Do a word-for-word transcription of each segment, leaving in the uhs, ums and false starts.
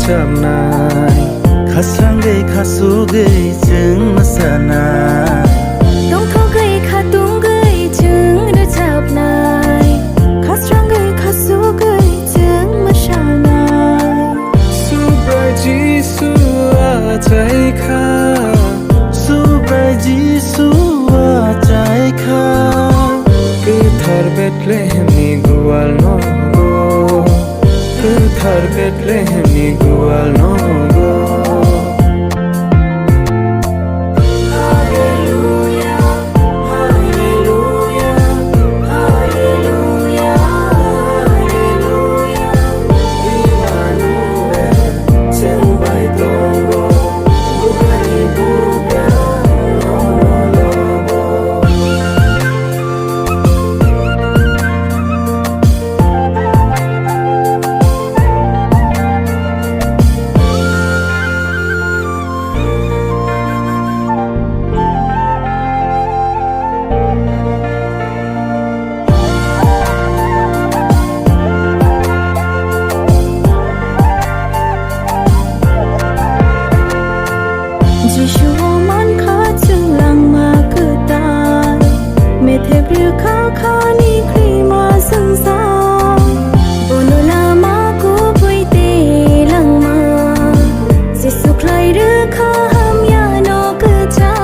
Rwchapnai, khasrangwi khasugwi chwng mwsanai. Tongthogwi khatungwi chwng rwchapnai, khasrangwi khasugwi chwng mwsanai. Subrai Jisu achaikha, Subrai Jisu achaikha. Kwthar Bethlehemni gual nogo, Kwthar Bethlehemni gual nogo. Jisu o mankha chwng langma kwtal, methep rwkha khani khwima swngsa. Bono lama kubui tei langma, Jisu khlai rwkha hamyano kwchar.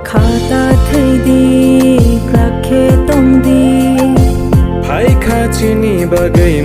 Khata thwi di, kwrak khe tong di. Phai kha chini bagwi